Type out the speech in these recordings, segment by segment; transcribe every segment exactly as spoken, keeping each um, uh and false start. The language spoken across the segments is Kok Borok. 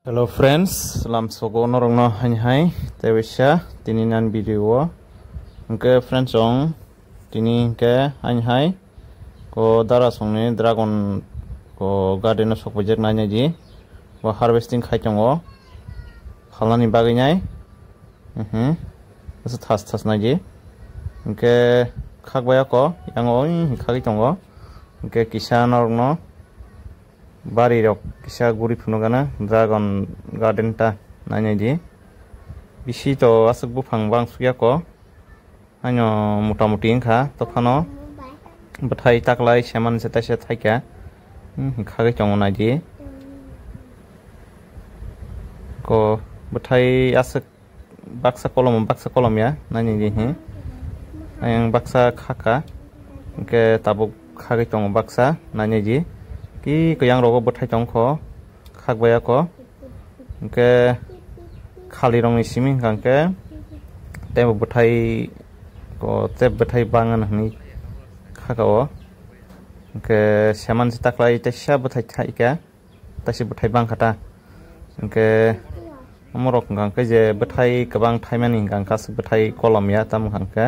Hello friends, lamsogo norokno haini hai tei waisa tini nan video o. Hwnkhe friends, chwng tini hwnkhe haini hai ko Darasongni dragon ko garden o sok paijak nai nai di. Bo harvesting khai tongo, phalnani bagwi nai. Mhm. Asa thas thas nai di. Hwnkhe khakbai ako, yang o oi khagwi tongo. Hwnkhe kisa norokno bari rok kisa guri phunukgana dragon garden ta nai nai di. Bisi to aswk buphang bang sukya ko. Haino mota moti wngkha to phano bwthai taklai seman se taisa thaikha. Hmm, khagwi tongo nai di. Ko bwthai aswk baksa kolom, baksa kolom ya, nai nai di, hmm. Ayang baksa khaka, hwnkhe tabuk khagwi tongo baksa, nai nai di. Ki kuyang rogo bwthai tongkho, khakbai ako. Hwnkhe khali rokni simi hwnkha hwnkhe teibo bwthai ko, tei bwthai bangano hwnwi khaka o. Hwnkhe seman se taklai teisa bwthai thaikha. Taisi bwthai bangkha ta. Hwnkhe omorok hwnkha hwnkhe je bwthai kwbang thaimani hwnkha hwnkhe aswk bwthai kolom ya, tamo hwnkha hwnkhe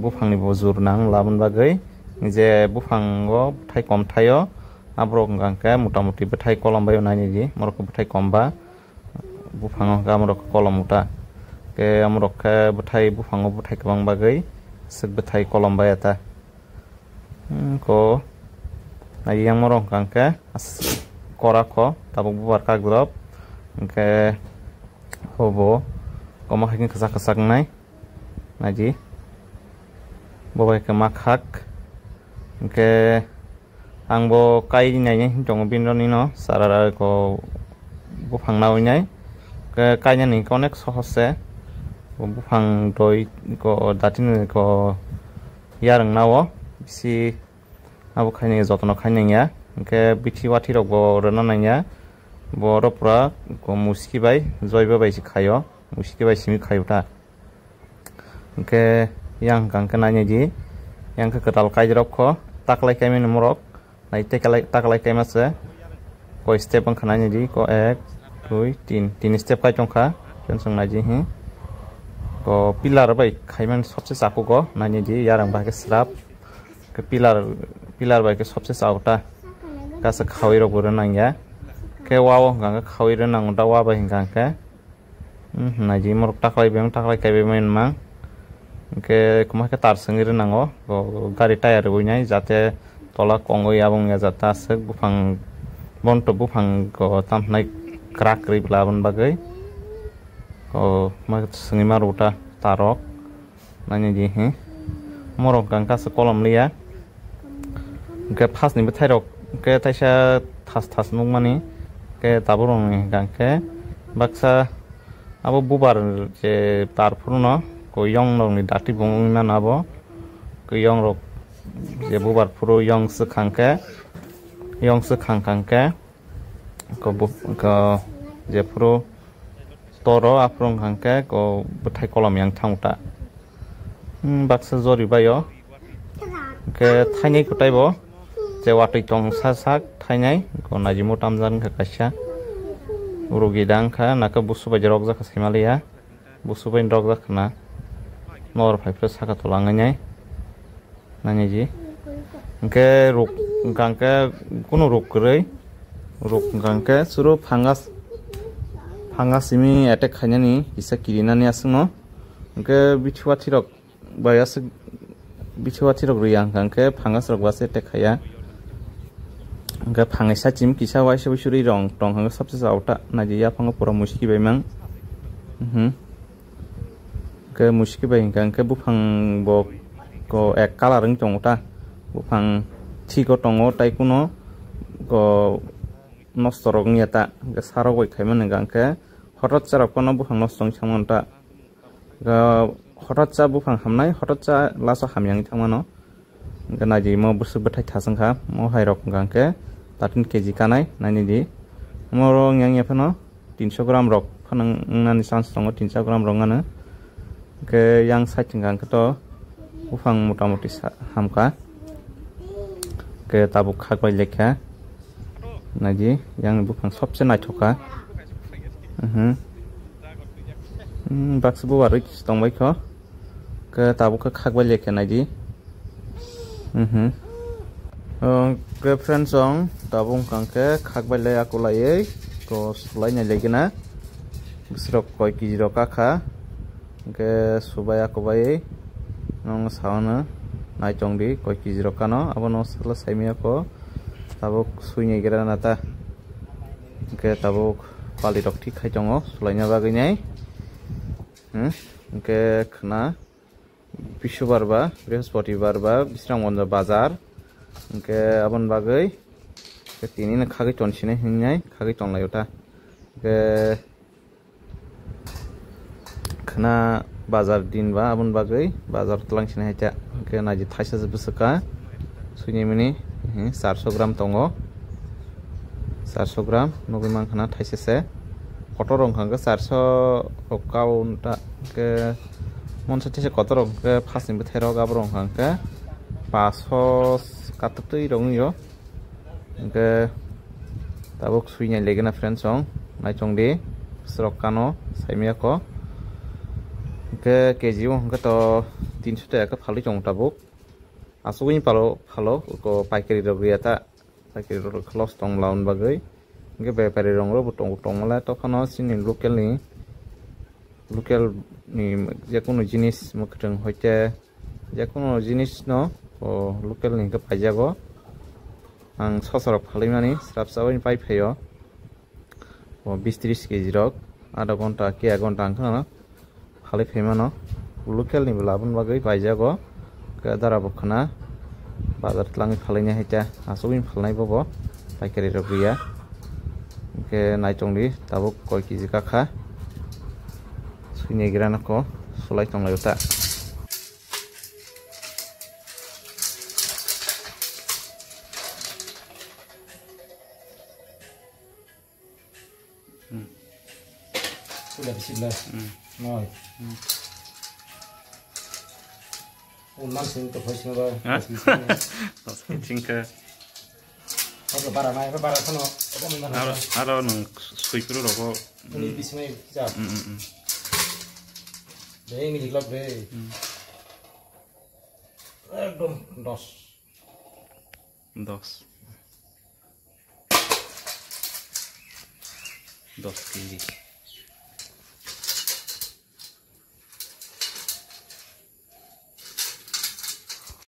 buphangni bo jur nang labani bagwi. Je buphango bwthai kom thaio, aborok hwnkha hwnkhe mota moti bwthai kolom bai nai nai di, morok bwthai kom ba buphango hwnkhe amorok kolom ta. Hwnkhe amorok khe bwthai buphango bwthai kwbang bagwi aswk bwthai kolom bai ya ta. Hmm, ko nai yang morok hwnkha hwnkhe as-, korak kho tabuk bubar kak drop. Hwnkhe hobo omo hai khe kwchak kwchak wngnai nai di. Bo bai khe ma khak. Hwnkhe ang bo kai nainai hin tongo bini roni no sara ko buphang nawi nai. Hwnkhe kainani hwnkhe onek sohos se. Bo buphang doi ko datini ko yarwng nao bisi abo khainai jotono khainai ya. Hwnkhe bithi wathi rok bo rwna nangya. Bo oro pura ko muski bai joiba bai se khaio, muski bai simi khaio ta. Hwnkhe yang hwnkha hwnkhe nai nai di, yang khe kwtal kaijrok kho, taklai kaimani morok. Nai tekalai, taklai kaima se. Koi step wngkha nai nai di, ko ek, dui, tin, tin step kai tongkha. Pen song nai di hi. Ko pillar bai khaimani sobse chakugo nai nai di, yarang bahai khe slab. Khe pillar, pillar bai khe sobse chao ta. Kasa khawi rok bo rw nang ya. Khe wa o hwnkha khe khawi rw nango da wa bai hwnkha khe. Hmm, nai di morok taklai bai, taklai kai bai mani mang. Hwnkhe kwma khe tar swngwi rw nango, o gari tyre rwui nai, jate tola kongwi abo wngya jata aswk buphang, bonto buphang o tamo hwnai kwrak kwrwi bwla aboni bagwi. O ma swngwi ma rw ta tarok. Nai nai di hi. Morok hwnkha hwnkhe aswk kolom liya. Hwnkhe phasni bwthairok hwnkhe taisa thas thas nukmani. Hwnkhe tabuk rokni hwnkha hwnkhe baksa abo bubar je tar phuru no ko yong rokni dati bo wngwi mano abo. Ko yong rok je bubar phuru yong swkha hwnkhe, yong swkha hwnkha hwnkhe. Ko bu-, ko jephuru toro aphuru wngkha hwnkhe ko bwthai kolom yang thang ta. Hmm, baksa jori bai o. Hwnkhe thainai kwtai bo. Je watwi tong sa sak thainai. Ko najimo tamjak wngkha kaisa. Rugi da wngkha, naka busu bai je rok jakha saimaliya. Busu bai rok jakha na. Nor phai phai saka tola wngwi nai. Nai nai di. Hwnkhe ruk, hwnkha hwnkhe kunu ruk kwrwi. Ruk hwnkha hwnkhe suru fungus, fungus simi attack khainani kisa kirinani aswkno. Hwnkhe bithi wathi rok bai aswk, bithi wathi rok rwya hwnkha hwnkhe fungus rok bai aswk attack khaiya. Hwnkhe phangai sachim kisa waisa bai suri rong tong hwnkhe sobse chao ta. Nai di yaphango pura muski bai mang. Mhm. Hwnkhe muski bai hwnkha hwnkhe buphang bo ko ek colour wng tongo ta. Buphang thik o tongo, tai kuno ko nosto rok wngya ta. Hwnkhe sarok bai khaimani hwnkha hwnkhe hotot cha rok phano buphang nosto wngwi thangmano ta. Hwnkhe hotot cha buphang hamnai, hotot cha last o hamya wngwi thangmano. Hwnkhe nai di, imo bwswk bwthai thas wngkha, mo hai rok hwnkha hwnkhe thirteen K G kanai, nai nai di. Imo oro wngya wngya phano tinso gram rok phano wngnani chance tongo, tinso gram rok wngnani. Hwnkhe yang side hwnkha hwnkhe to buphang mota moti sa-, hamkha. Hwnkhe tabuk khak bai lekha. Nai di, yang buphang sobse naithok kha. Mhm. Hmm, baksa bubar rwi tongbai kho. Khe tabuk khe khakbai le khe naidi. Mhm. Oh, khe friends, ong tabuk wngkha khe khakbai le akulaiwi ko sulai nai le gina. Bwswrok koi kg rok kakha. Hwnkhe subai akwbai nwng saono nai tongdi koi kg rok kano, abono salo saimaya kho tabuk sui nai gra na ta. Hwnkhe tabuk pali rok thik khai tongo sulaina bagwi nai. Hmm, hwnkhe khna Bishubar ba Brihaspatibar ba Bisramganj bazar. Hwnkhe aboni bagwi tini no khagwi ton sini hinwi khagwi tonlai o ta. Hwnkhe Khna bazar din ba, aboni bagwi bazar tlang sini hai ta. Hwnkhe naidi thaisa se bwswk kha. Suini mini, eh, charso gram tongo. Charso gram nugwi mankha na thaisa se. Kotor rok hwnkha khe charso rok kau ta. Hwnkhe monsa thaisa kotor rok hwnkhe phasni bwthai rok, abo rok hwnkha khe paso katok twi rok wngyo. Hwnkhe tabuk sui nai legena friends, song nai chong di, srok kano saimaya kho. Hwnkhe K G o hwnkhe to tinso taka khe phalwi tongo tabuk. Asugwi phalo, phalo, ko paikari rok riya ta, paikari rok loss tong laun bagwi. Hwnkhe bepari rok bo tongo, tongmale tophano chini local ni, local ni jekunu jinis mwkhwtwng hoite jekunu jinis no, o, local ni hwnkhe paijago. Ang sosa rok phalwi mani srap srap pai phaio. O, bis tris K G rok adha ghonta ke ek ghonta wngkha na phalwi phai mano. Local ni bo laboni bagwi paijago. Khe dara bo khna bazar twlangwi phalwi nai hai ta, asugwi phalnai bobo paikari rok riya. Hwnkhe nai chong di tabuk koi K G kakha. Sui nai gra na kho, sulai tong lai o ta. Hmm. Sudah di sebelah. Hmm. Noi. Hmm. Unan sini tu voice number. Hah? Voice number. Voice number. Oke, bara mai, bara kono. Aro, aro nung sui kuru roko. Ini bismai ja. Hmm, hmm, hmm. Deh, ini diklok deh. Hmm. Ekdom dos. Dos. Dos K G.